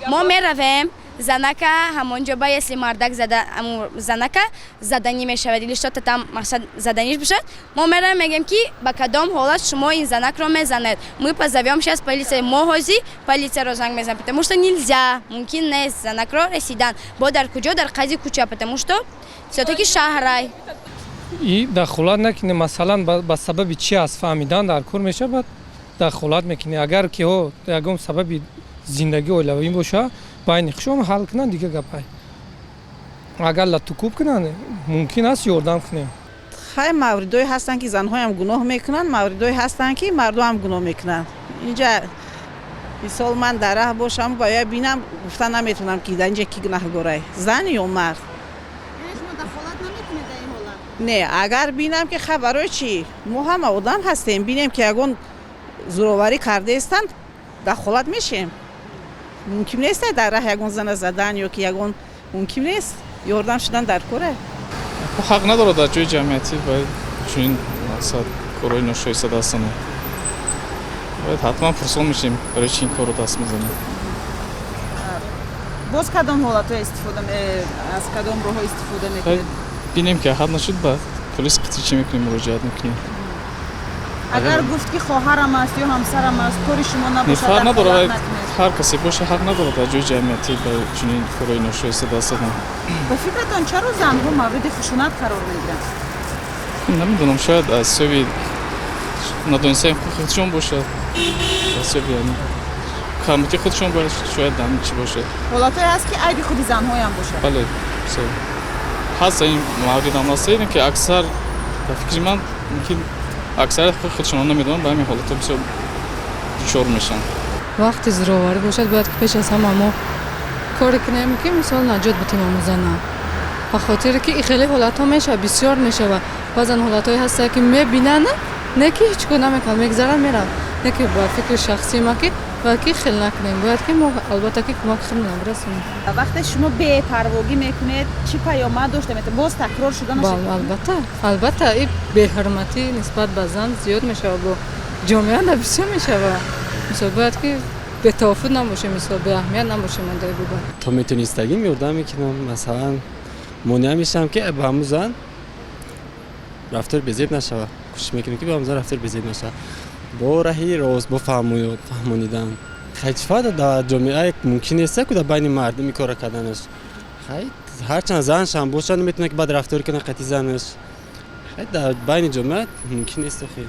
Мо меравем, занака ҳамонҷо ба, если мардак зада, занака заданӣ мешавад или что-то там, мақсад заданиш бошад, мо меравем, мегӯем, ки ба кадом ҳолат шумо ин занакро мезанед? Мы позовем сейчас полиция. Мо ҳозир полицияро занг мезанем, потому что нельзя, мумкин нест занакро расидан бо дар куҷо, дар қази кӯча, потому что всё-таки шаҳрай. И дахолат накунем, масалан, ба сабаби чи аст, фаҳмидан дар кор мешавад, дахолат мекунем. Агар ки ҳо ягон сабаби зиндагии оилавӣ боша, байни хушон ҳал кунанд, дигар гапай. Агар латукуб кунанд, мумкин аст ёрдам кунем. Хай, мавридое ҳастанд, ки занҳоям гуноҳ мекунанд, мавридое ҳастанд, ки мардоам гуноҳ мекунанд. Инҷа, мисол, ман дар раҳ бошам, ба я бинам, гуфта наметавонам, ки дар инҷа ки гунаҳгорай, зан ё мард. Не, агар бинам, ки ха, барои чӣ, мо ҳама одам ҳастем, бинем, ки ягон зӯроварӣ кардаистанд, дахолат мешем. Мумкин нест дар раҳ ягон зана задан ё ки ягон, мумкин нест, ёрдам шудан дар коре. Ҳақ надорад дар ҷои ҷамъиятӣ бояд чунин мақсад корҳои ношоиста даст занад. Бояд ҳатман пурсон мешем, барои чи ин корро даст мезанед. Боз кадом ҳолатҳо истифода, аз кадом роҳҳо истифода мекунед? Бинем, ки ҳад нашуд, ба полис қатъи чӣ мекунем, муроҷиат мекунем. Агар гуфт, ки хоҳарам аст ё ҳамсарам аст, кори шумо набошад, фарқ надорад, накунед? Ҳар касе боша, ҳақ надорад дар ҷои ҷамъиятӣ ба чунин корҳои ношоиста даст задан. Ба фикратон, чаро занҳо мавриди хушунат қарор мегиранд? Намедонам, шояд аз ҳисоби надонистани ҳуқуқи худшон бошад, аз ҳисоби камбудии худшон бояд, шояд ҳамин чӣ бошад. Ҳолатҳое ҳаст, ки айби худи занҳоям бошад? Бале, ҳаст, ин мавридам ҳаст, ки аксар, ба фикри ман, мумкин аксарият ҳуқуқи худшонро намедонанд, ба ҳамин ҳолатҳо бисёр дучор мешаванд. Вақти зӯроварӣ бошад, бояд ки пеш аз ҳама мо коре кунем, ки мисол наҷот битем ҳамун зана, ба хотире ки хеле ҳолатҳо мешавад, бисёр мешавад. Баъзан ҳолатҳое ҳастанд, ки мебинанд, не ки ҳеҷ кор намекунанд, мегзаранд, мераванд. Не ки ба фикри шахсии ман, ки бояд ки хел накунем, бояд ки мо албатта ки кӯмаки худмонро бирасонем. Вақте шумо бепарвогӣ мекунед, чӣ паёмад дошта метавонад? Боз такрор шуданаш? Албатта, албатта, и беҳурматӣ нисбат ба зан зиёд мешавад, бо ҷомеа да бисёр мешавад. Мисол, бояд ки бетаоффуд набошем, мисол, беаҳамият набошем дар бобат. То метонистагим, ёрдам мекунам. Масалан, монеа мешавам, ки ба ҳамун зан рафтори безеб нашавад. Кӯшиш мекунем, ки ба ҳамун зан рафтори безеб нашавад, бо раҳи рост, бо фаҳмонидан. Хай, чӣ фоида, дар ҷомеа мумкин нест ку дар байни мардум ин корро карданаш. Хай, ҳарчанд заншам бошад, наметавонад, ки бад рафторӣ кунад қати занаш. Хай, дар байни ҷомеа мумкин нест охи.